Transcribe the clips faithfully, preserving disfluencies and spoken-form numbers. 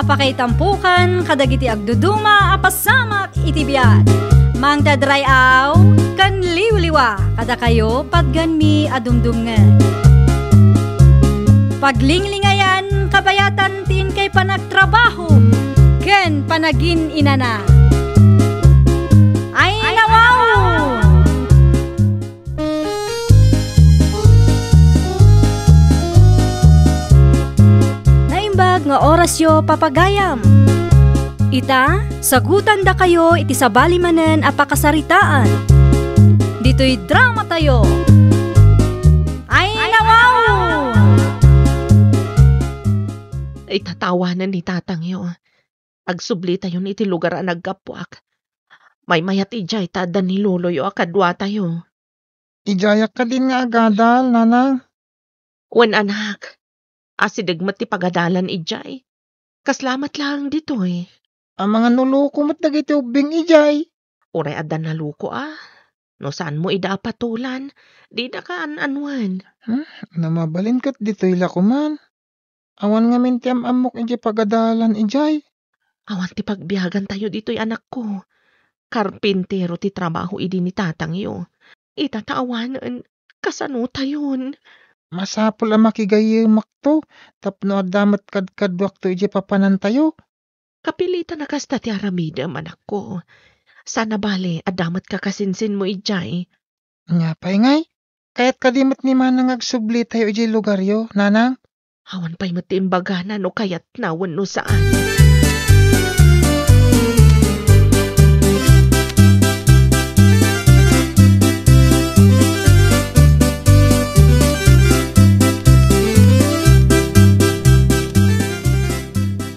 Pakaitampokan kadagiti agduduma a pasamak iti biag. Mangted ray-aw ken liwliwa kadakayo patganmi a dumdumngeg. Paglinglingayan kabayatan ti inkay panagtrabaho ken panagin-inana. Ay, nawaw! Naimbag nga orasyo, papagayam. Ita, sagutandakayo iti sabali manen a pakasaritaan. Ditoy dramatayo. Ay, nawaw! Itatawanan ni tatangyo. Agsublitayon iti lugar a naggapuak. Maymayat idiay ta adda ni loloyo a kaduatayo. Idiayak kadin nga agadal, nanang? Wen, anak. Asideg met ti pagadalan idiay. Kasla met laeng ditoy. Amangan no loko met dagiti ubbing idiay. Uray adda naloko a. No saanmo ida a patolan, didaka an-anuen. Hmm? No mabalin ket ditoy la koman. Awan ngamin ti am-ammok idiay pagadalan idiay. Awan ti pagbiagantayo ditoy, anakko. Karpintero ti trabaho idi ni tatangyo. Ita ta awanen, kasanotayon? Masapul a makigayyemakto tapno adda met kadkaduakto idiay papanantayo. Kapilitan a kasta ti aramidem, anakko. Sana bale, adda met kakasinsinmo idiay. Ania pay ngay? Kayat kadi met ni manang nga agsublitayo idiay lugaryo, nanang? Awan pay met ti imbagana no kayatna wenno saan.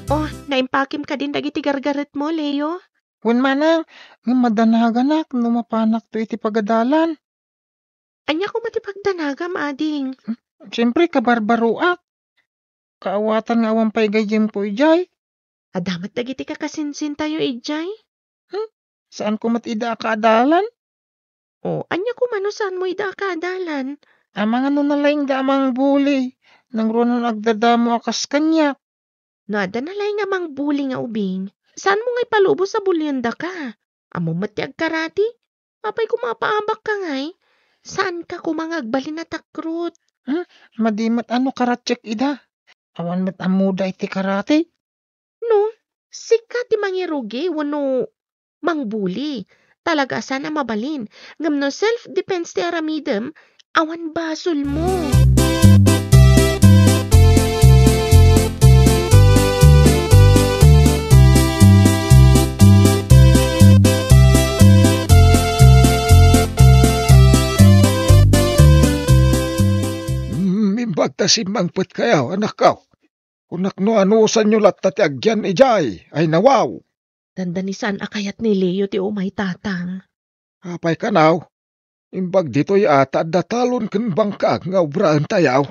Oh, naimpakem kadin dagiti gargaretmo, Leo? Wen manang, ngem madanaganak no mapanakto iti pagadalan. Ania koma ti pagdanagam, ading? Hmm, siempre, kabarbaroak. Kaawatan nga awan pay gayyemko idiay. Adda met dagiti kakasinsintayo idiay? Hmm? Saanko met ida a kaadalan? O, ania koma no saanmo ida a kaadalan? Amangan no nalaingda a mangbuli, nangruna no agdadamo a kas kaniak. No adda nalaing a mangbuli nga ubing, saanmo nga ipalubos a buliendaka? Ammom met ti agkarati? Apay koma a paabakka ngay? Saanka koma nga agbalin a takrot? Hmm? Madi met a no karatiek ida. Awan met ammoda iti karati. No, sika ti mangirugi wenno mangbuli. Talaga a saan a mabalin. Ngem no self-defense ti aramidem, awan basolmo. Mm, imbag ta simmangpetkayo, anakko. Kunak no anusanyo latta ti agyan idiay, ay nawaw. Dandani saan a kayat ni Leo ti umay, tatang. Apay kanaw? Imbag ditoy a ta adda talon ken bangkag nga obraentayo.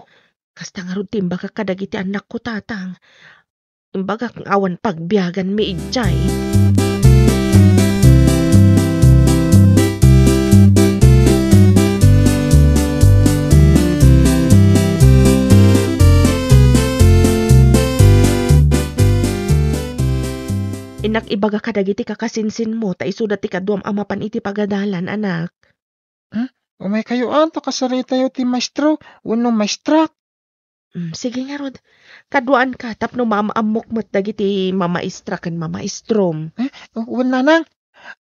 Kasta ngarud ti imbagak kadagiti annakko, tatang. Imbagak nga awan pagbiaganmi idiay. Innak ibaga kadagiti kakasinsinmo ta isuda ti kaduam a mapan iti pagadalan, anak. Hmm? Umaykayo a, ta kasaritayo ti maestro wenno maestrak. Mm, sige ngarud. Kaduaanka tapno maam-ammok met dagiti mamaestra ken mamaestrom. Eh, wen nanang,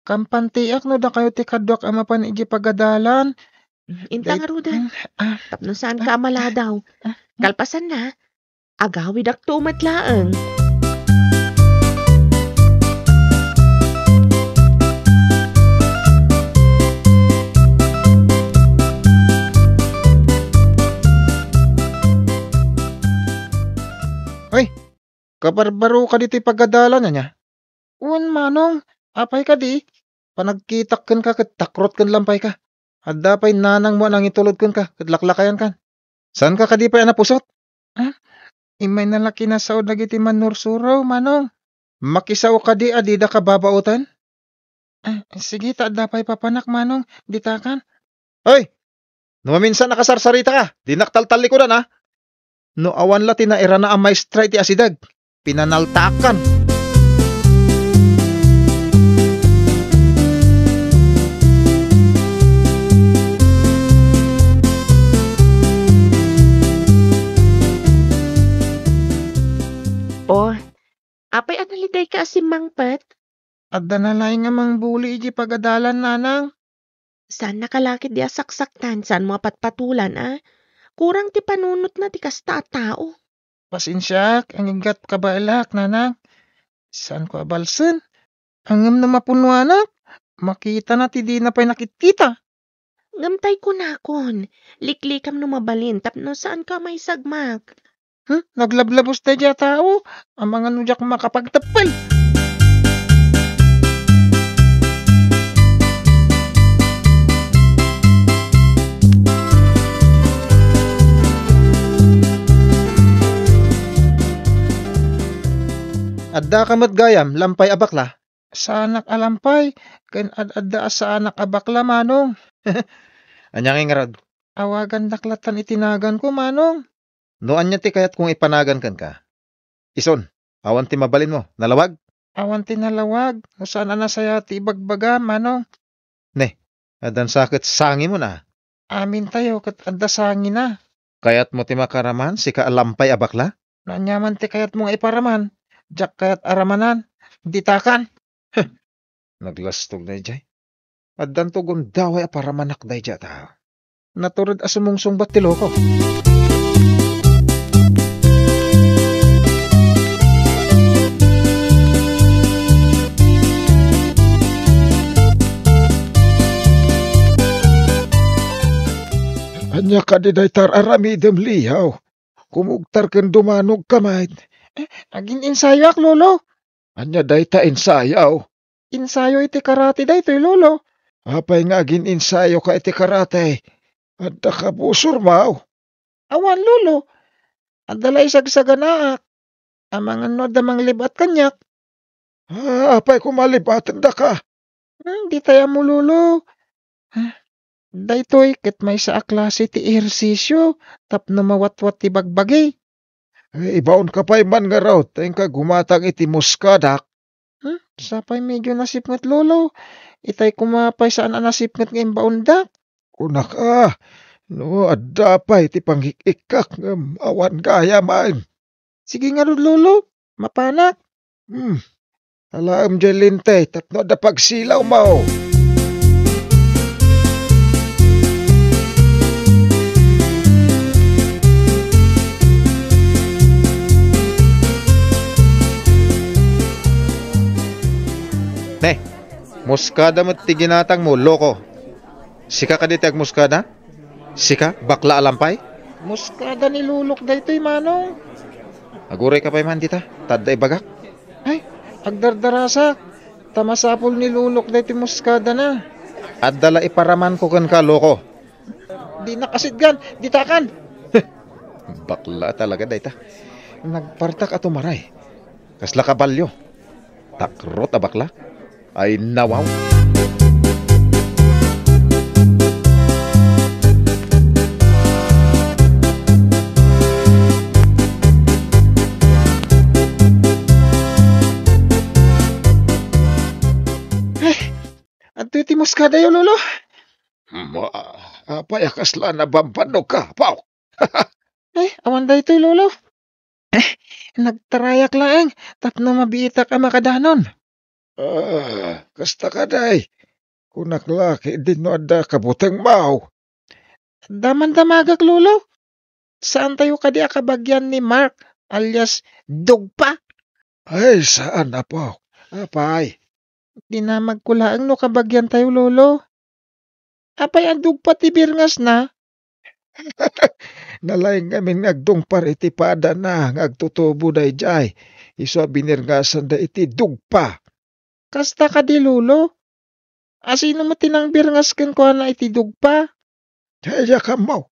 kampantiak no dakayo ti kaduak a mapan iti pagadalan. Mm, inta ngaruden. Mm, ah, tapno saanka a maladaw. Ah, ah. Kalpasanna, agawidakto met laeng. Ay, kabarbaro ka ditoy pagadalan, ania? Wen, manong, apay kadi? Panagkitak kenka ket takrot ken lampay ka. Adda pay nanangmo a nangitulod kenka ket laklakayan kan. Saanka kadi pay a napusot? Ah, immay na la kinasao dagiti mannursuro, manong. Makisao kadi a dida ka babaoten? Ah, sige, ta adda pay papanak, manong, ditakan. Hoy! No maminsan a kasarsaritaka, dinak taltallikudan, a. No awan la ti nairana a maestra iti asideg, pinanaltaakan. O, apay a nalidayka a simmangpet? Adda na laeng a mangbuli idiay pagadalan, nanang. Saan nakalakit di a saksaktan, saan mo a patpatulan, a? Kurang ti panunotna ti kasta a tao. Pasensiaak, aginggat kabaelak, nanang. Saanko a balsen. Ngem no mapunuanak, makitana ti dina pay nakitkita. Ngem tay kunakon, liklikam no mabalin tapno saanka a maisagmak. Hmm? Naglablabos daydiay a tao, amangan no diak makapagteppel. Addaka met gayam, lampay a bakla? Saanak a lampay, ken ad-adda a saanak a bakla, manong. Ania ngay ngarud? Awagandak latan iti naganko, manong. No ania ti kayatko nga ipanagan kenka? Ison, awan ti mabalinmo, nalawag? Awan ti nalawag, no saan a nasayaat ti ibagbaga, manong. Ne, addan sa ket sangimon a. Amintayo ket adda sangina. Kayatmo ti makaraman, sika a lampay a bakla? No aniaman ti kayatmo nga iparaman, diak kayat a ramanan. Ditakan. Naglastog daydiay. Addanto gundaway a paramanak daydiay a tao. Natured a sumungsungbat ti loko. Ania kadi dayta ar-aramidem, Liaw? Kumugtar ken dumanogka met. Eh, agin-insayoak, Lolo. Ania dayta ensayo? Ensayo iti karate daytoy, Lolo. Apay nga agin-ensayoka iti karate? Adda kabusormo? Awan, Lolo. Adda la isagsaganaak. Amangan no adda manglib-at kaniak. Ah, apay koma lib-atendaka? Hmm, ditay ammo, Lolo. Ah, daytoy ket maysa a klase ti ehersisio tapno mawatwat ti bagbagi. Eh, ibaonka pay man ngarud, ta inka gumatang iti muskadak. Hmm, sa pay medyo nasipnget, Lolo. Itay koma pay saan a nasipnget nga imbaondak. Kunak a, no adda pay ti pangik-ikkak ngem awan gayamen. Sige ngarud, Lolo. Mapanak. Hmm. Alaem diay lintay tapno adda pagsilawmo. Ne, muskada met ti ginatangmo, loko. Sika kadi ti agmuskada? Sika, bakla a lampay? Muskada ni Lolok daytoy, Manong. Agurayka pay man dita, ta adda ibagak. Ay, agdardarasak. Ta masapul ni Lolok daytoy muskadana. Adda la iparamanko kenka, loko. Dinak asitgan, ditakan. Bakla talaga dayta. Nagpartak a tumaray. Kasla kabalio. Takrot a bakla. Ay, nawaw. Eh, adtoy ti muskadayo, Lolo. Ma, apay a kasla nabambannog ka, Pao? Eh, awan daytoy, Lolo. Eh, nagtarayak laeng tapno mabiitak a makadanon. Ah, kasta kadi. Kunak la, ket dinno adda kabutengmo? Damandamagak, Lolo. Saantayo kadi a kabagian ni Mark alias Dugpa? Ay, saan, apo. Apay? Dinamagko laeng no kabagiantayo, Lolo. Apay a dugpa ti birngasna? Nalaing ngamin nga agdungpar iti padana nga agtutubo daydiay. Isu a binirngasanda iti dugpa. Kasta kadi, Lolo? Asino met ti nangbirngas kenkuana iti dugpa? Diak ammo.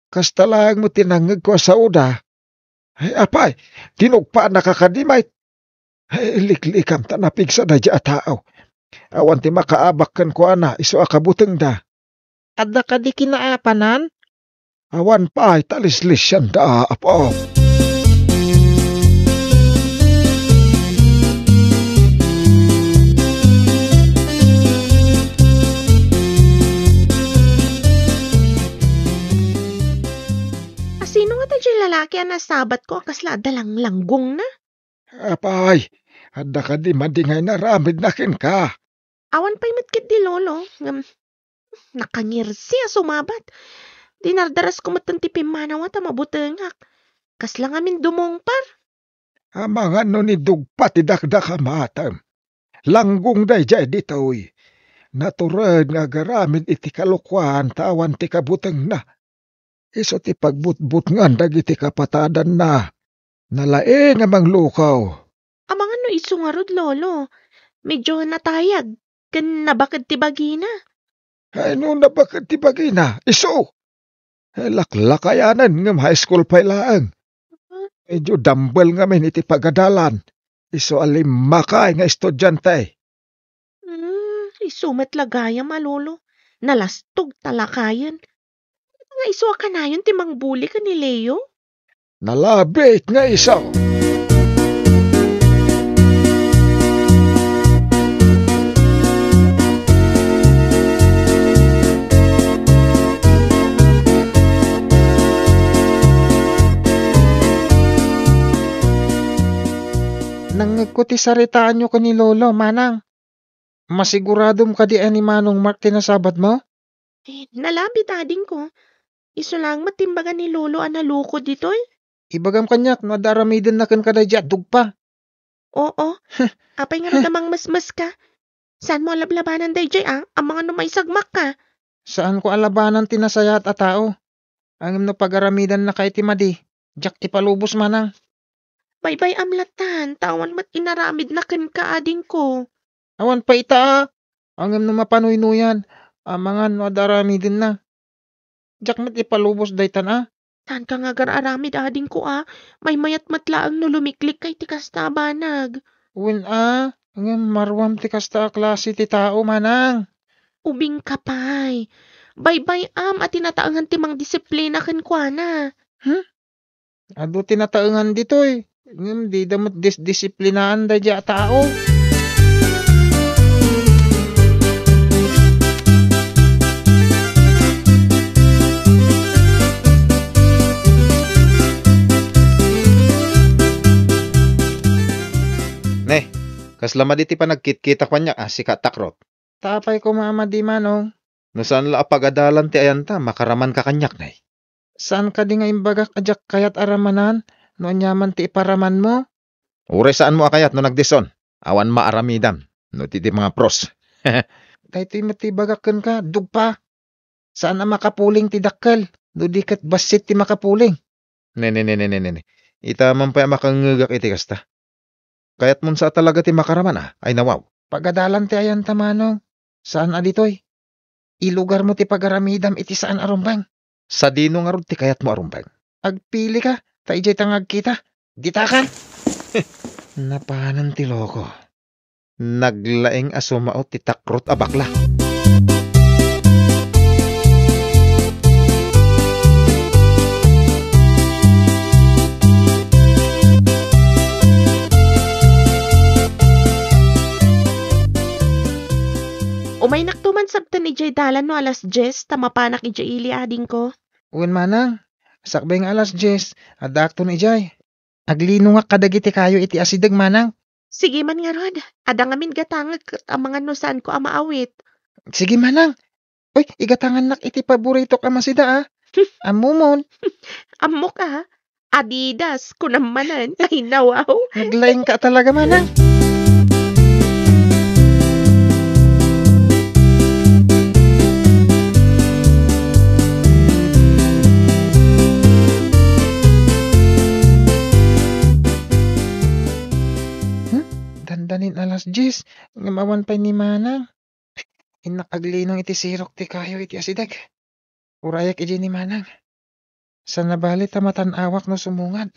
Kasta laeng met ti nangngegko a saoda. Ay, apay, dinugpaannaka kadi met? Ay, liklikam ta napigsa daydiay a tao. Awan ti makaabak kenkuana isu a kabutengda. Adda kadi kinaapanan? Awan pay ta lislisianda, apo. laki a nasabatko a kasla adda langlanggongna. Apay, adda kadi madi nga inaramidna kenka? Awan pay met ketdi, Lolo, ngem nakangirsi a sumabat. Dinardarasko metten ti pimmanawa ta mabutengak. Kasla ngamin dumungpar. Amangan no ni dugpa ti dakdakamatem. Langgong daydiay ditoy. Natured nga agaramid iti kalokuan ta awan ti kabutengna. Isu ti pagbutbutngan dagiti kapatadanna. Nalaing a manglukaw. Amangan no isu ngarud, Lolo. Medyo natayag ken nabaked ti bagina. Ay, no nabaked ti bagina, isu. Eh, laklakayanan ngem high school pay laeng. Medyo dumbbell ngamin iti pagadalan. Isu a limmakay nga estudiante. Hmm, isu met la gayam a, Lolo. Nalastog ta lakayen. Nga isu a kanayon ti mangbuli ken ni Leo? Nalabit nga isu. Nangngegko ti saritaanyo ken ni Lolo, Manang. Masiguradom kadi a ni Manong Mark ti nasabatmo? Eh, nalabit, adingko. Isu laeng met ti imbaga ni Lolo a nalukod ditoy. Ibagam kaniak no adda aramidenna kenka daydiay a dugpa. Oo. Apay ngarud a mangmesmeska? Saanmo a lablabanan daydiay a? Amangan no maisagmakka. Saanko a labanan ti nasayaat a tao. Ngem no pagaramidanna kay ti madi, diak ipalubos, Manang. Baybay-am latta, ta awan met inaramidna kenka, adingko. Awan pay ita, a. Ngem no mapanuynuyan, amangan no adda aramidenna. Diak met ipalubos daytan, a. Saanka nga agar-aramid, adingko, a. Maymayat met laeng no lumiklikkay ti kasta a banag. Wen, a, ngem maruam ti kasta a klase ti tao, Manang. Ubingka pay. Baybay-am a ti nataengan ti mangdisiplina kenkuana. Hmm? Adu ti nataengan ditoy, ngem dida met disdisiplinaan daydiay a tao. Ne, kasla madi ti panagkitkitak kaniak a, sika, Takrot. Ta apay koma a madi, Manong? No saan la a pagadalan ti ayanta, makaramanka kaniak, ne. Saan kadi nga imbagak a diak kayat a ramanan no aniaman ti iparamanmo? Uray saanmo a kayat no nagdison, awan maaramidam no ti, ti mga pros. Daytoy met ti ibagak kenka, dugpa. Saan a makapuling ti dakkel no di ket bassit ti makapuling. Ne, ne, ne, ne, ne, ne. Ita man pay a makangngegak iti kasta. Kayatmon sa a talaga ti makaraman, a? Ay, nawaw. Pagadalan ti ayanta, Manong. Saan a ditoy. Ilugarmo ti pagaramidam iti saan a rumbeng. Sadino ngarud ti kayatmo a rumbeng? Agpilika, ta idiay ta nga agkita. Dita ka! Napanen ti loko. Naglaing a sumaot ti Takrot a bakla. Umaynakto man sabten idiay dalan no alas dies ta mapanak idiay ili, adingko. Wen, Manang, sakbay nga alas dies, addaakton idiay. Aglinongak kadagiti kayo iti asideg, Manang. Sige man ngarud, adda ngamin gatangek ket amangan no saanko a maawit. Sige, Manang. Uy, igatangannak iti paboritok a masida, a. Ammomon. Ammok, a. Adidas, kunam manen. Ay, nawaw. Naglaingka talaga, Manang. Hmm? Dandanin alas dies, ngem awan pay ni Manang. Innak aglinong iti sirok ti kayo iti asideg. Urayak idiay ni Manang. Saan a bali ta matan-awak no sumungad.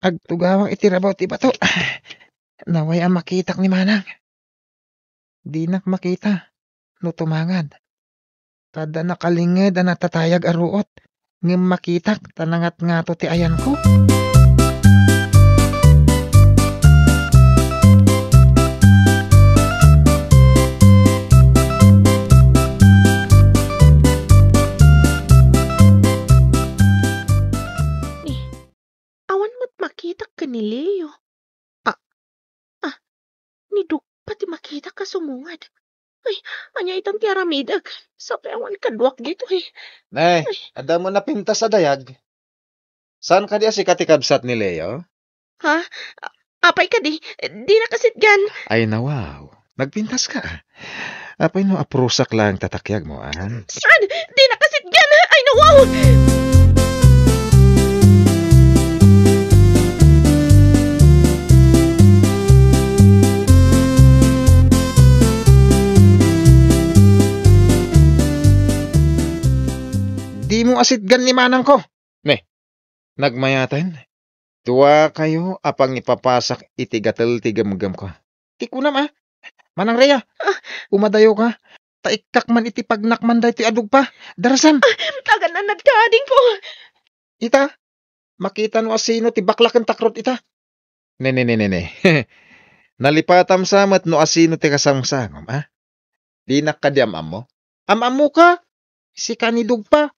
Agtugawak iti rabaw ti bato. Naway a makitak ni Manang. Dinak makita no tumangad. Kada nakalinged a natatayag a ruot, ngem makitak ta nangatngato ti ayanko. Ay, ania itan ti aramidek? Sapay awan kaduak ditoy. Nay, adda met napintas a dayag. Saan kadi a sika ti kabsat ni Leo? Ha? Apay kadi? Dina kasitgan. Ay, nawaw. Nagpintas ka, ah. Apay no aprusak lang tatakyag mo, ah? Saan? Dina kasitgan. Ay, nawaw! Dimo asitgan ni manangko. Ne, nagmayaten. Duakayo a pangipapasak iti gatel ti gemgemko. Ti kunam, ah. Manang Rhea, ah, umadayoka. Ta ikkak man iti pagnakman daytoy a dugpa. Darasam. Agan-annadka, adingko. Ita, makita no asino ti bakla ken takrot ita. Ne, ne, ne, ne, ne. Nalipatam sa met no asino ti kasangsangom, ah. Dinak kadi am-ammo? Am-ammoka? Sika ni dugpa.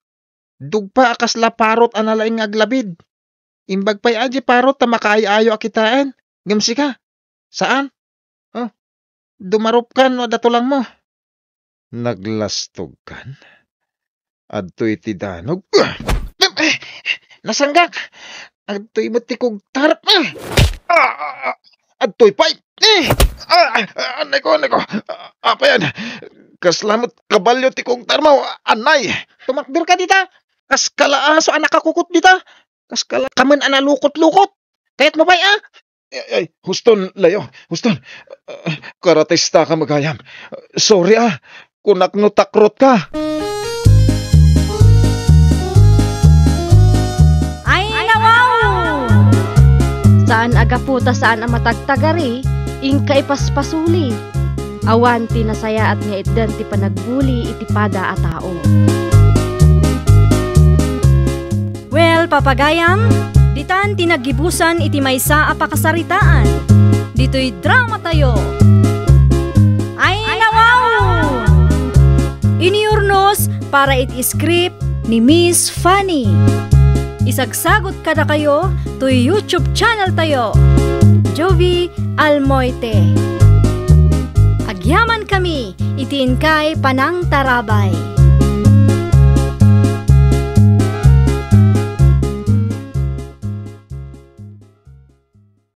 Dugpa a kasla parot a nalaing nga aglabid. Imbag pay a di parot ta makaay-ayo a kitaen. Ngem sika, saan? Oh, dumarupkan no adda tulangmo. Naglastogkan? Adtoy ti danog. Nasanggak! Adtoy met ti kugtar. Ah! Ah! Adtoy pay. Eh! Ah! Ah! Anay ko, anay ko. Ah, apayan. Kasla met kabalio ti kugtarmo. Anay. Tumakder ka dita. Kas kala aso a nakakukot dita. Kas kala kamen a nalukot-lukot. Kayatmo pay, ah? Ay, ay, huston, Leo. Huston. Ah, karatista ka met gayam. Sorry, ah. Kunak no takrot ka. Ay, nawaw! Saan a gapu ta saan a matagtagari, inka ipaspasuli. Awan ti nasayaat nga itdan ti panagbuli iti pada a tao. Well, papagayam, ditan ti naggibusan iti maysa a pakasaritaan. Ditoy drama tayo. Ay, nawaw! Iniyurnos para iti script ni Miss Fanny. Isagsagot kadakayo toy YouTube channel tayo, Jovie Almoite. Agyaman kami iti inkay panangtarabay.